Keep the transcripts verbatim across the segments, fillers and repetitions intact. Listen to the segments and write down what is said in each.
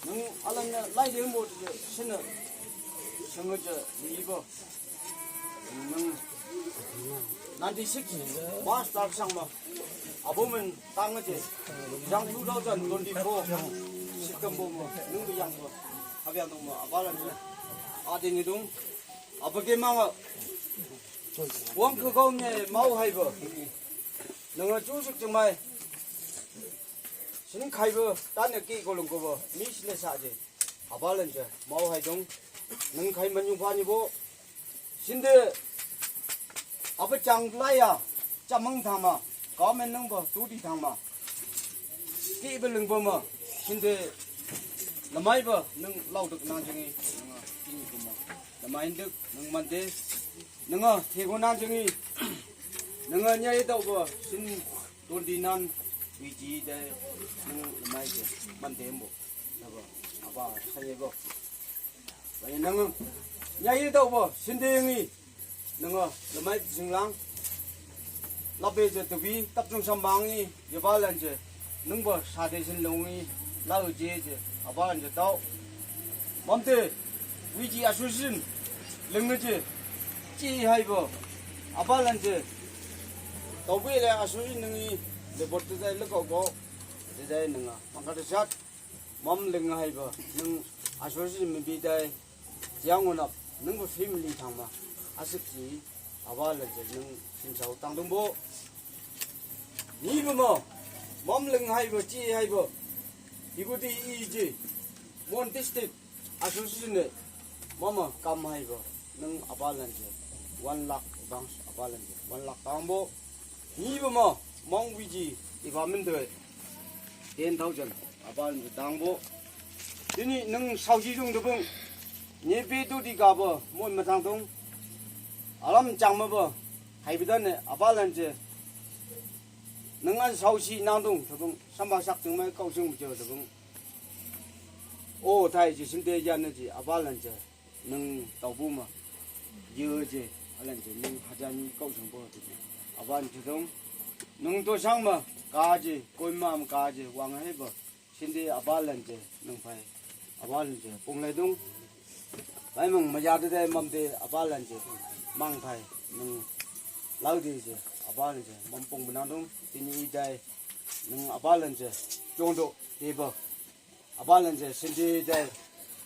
Nang alam na lai de mo de sene sanga je libo. Nang ninety six March tar sang ma. Abo men tang je. Yang two thousand twenty-four. Sitam bo mo. Nang yang bo. Abiang dong mo. Abalan je. Ade ni dong. Abage manga. Wang ke kau nye mau hai bo. Nang chu sik jeng mai. Sin khai bo, tan ne ki ko lung ko bo, mi sile sa je. Abalan je, mau hai dong. Nang khai man yung pha ni bo. Sinde, apa chang lai ya, chamang thang ma. Kau men nang bo, tu di thang ma. Ki be lung bo ma. Sinde, lamai bo, nang lau dek nang jeng i. Nang a, ini ko ma. Lamai dek, nang man de. Nang a, te ko nang jeng i. Nang a, nyai dau bo, sin. Don di nan, wi ji de, nang lamai je, man de mbo. Nabo, aba, sa ye bo. Ba ye nang, nya ye dau bo, sin de ngi. Nang, lamai jing lang. Labe je tu bi, tap chung sam bang ngi, ye ba lan je. Nang bo, sa de sin long ngi, la u je je, aba lan je dau. Mam te, wi ji association, leng je, chi hai bo, aba lan je. Tau bui le association nang i, le bot te dai le kau kau, te dai nang a, mang ka te sat, mam leng hai bo, nang association me bi dai, jiang won ap, nang bo family thang ma, asik ji, aba lan je, nang sin sau tang dong bo. Ni bo mo, mam leng hai bo, chi hai bo, ibu di i ji, Mon district, association ne, mama kam hai bo, nang aba lan je, one lakh bang aba lan je, one lakh tang bo, ni bo mo, mong wi ji, iba men de, ten thousand, aba lan je tang bo, tini nang sau ji jung de bung, nye pe tu di ka bo, mon ma tang dong, alam chang ma bo, hai bi dan ne, aba lan je, nang an sau si nang dong, de bung, samba sak jung mai kau jung je de bung. O, thai ji sim te yan na ji, aba lan je, nang tau bu ma, ye je, alan je, nang hajan ni kau sang bo tu, aba lan je dong, nang to sang ma, ka je, koi ma ma ka je, wang hai bo, sin de aba lan je, nang phai, aba lan je, pung lai dong, lai mang ma ya de dai mam de, aba lan je, mang phai, nang lau de je, aba lan je, mam pung ma nang dong, tini dai, nang aba lan je, jong do, de bo. Aba lan je, sin de dai,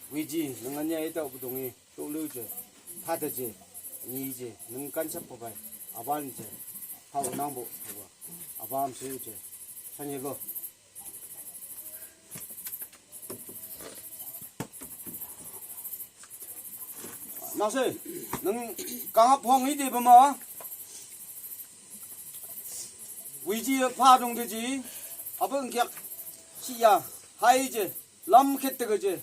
wi ji, nang anya i tau bu dong i, tu lu je, tha de je, ni je, nang kan sap pa bai, aba lan je, hau nang bo, aba, aba am se je, san ye bo. Na se, nang kang ap hong i de ba ma, wi ji pha dong de ji, aba ng kyak, si ya, hai je, lam khet te je,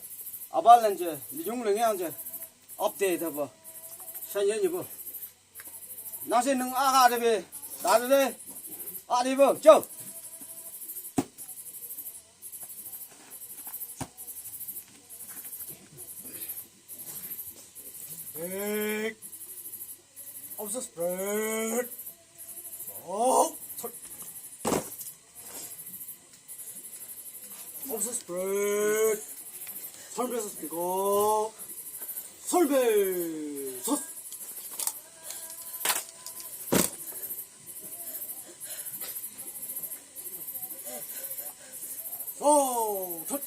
aba lan je, li yung leng yang je, ap te ta ba, san ye ni bo. Na se nang a ka de be, da de be, a de bo, cho. Hey. Of the spirit. Oh. Of the spirit. Solve spirit. Solve. Sos. So. Tut.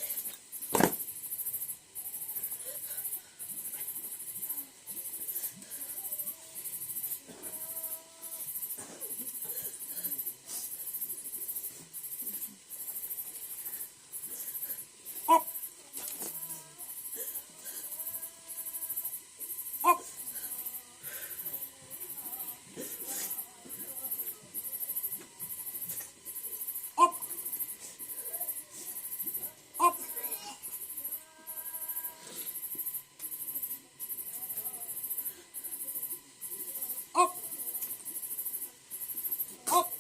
Up. Up. Up. Up. Up. Up.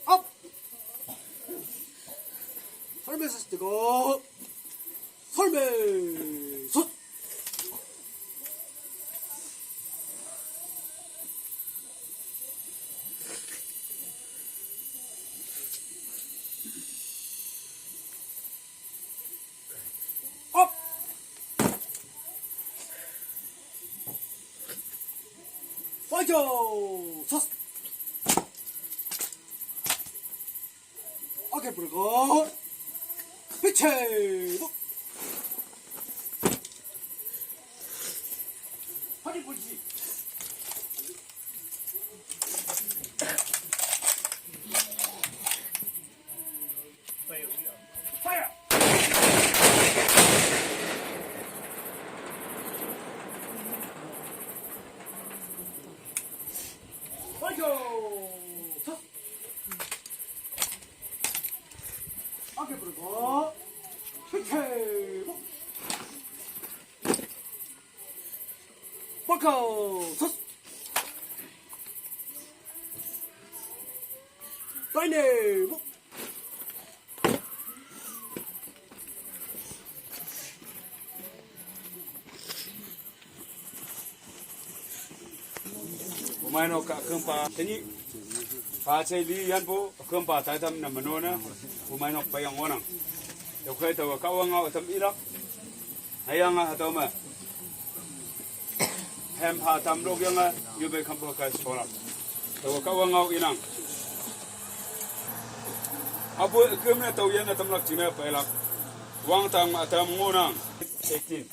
Up. Services to go. Sut. Op. Fire. Sas. Okay, berikut. Pichet. Hadi, puji. Fire. Fire. Sas. Angke berapa? Pichet. Bakal. Sas. Taine. Umai nok ka kempa teni. Pa chai li yan po kempa tai tam na mano na. Umai nok payang onang. Yokai tawa kawang ngau tam ilak. Hayang a hatau ma. Hem ha tam lok yang a, yu bai kham pa ka sola. Tawa kawang ngau inang. Apo kem na tau yan na tam lak china pa ilak. Wang tang ma tam ngonang. Eighteen.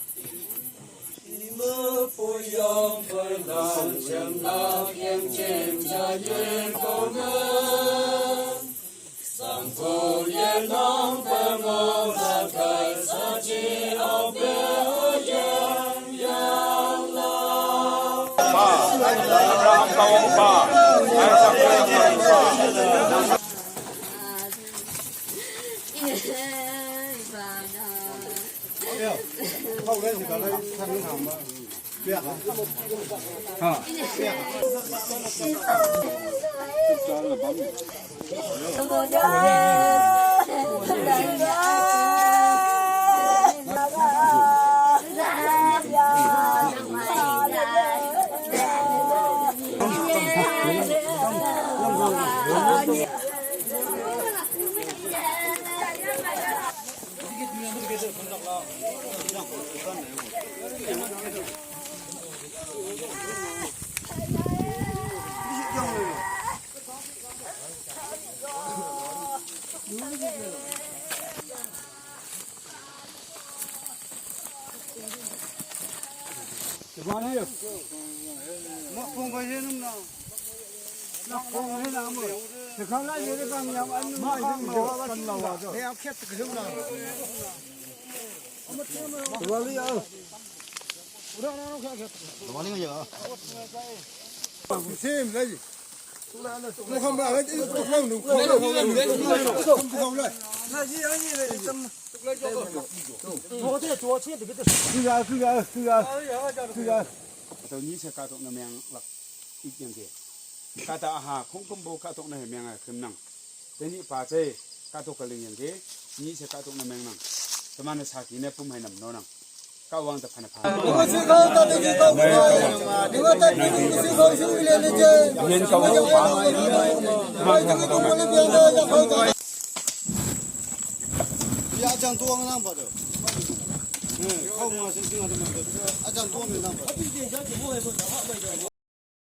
Atau ni sa katok na meng lak ik yang ke. Kata aha khong kumbo katok na meng a kem nang. Teni pa che katok ka ling yang ke, ni che katok na meng nang. Teman na saki ne pum hai nam no nang. Ka wang ta phana pha. Yen ka wang pa. Teman ka katok na. Ya, jang tuang nang pa do. Eh, kau ngasih singa teman. Ajang tuang nang pa.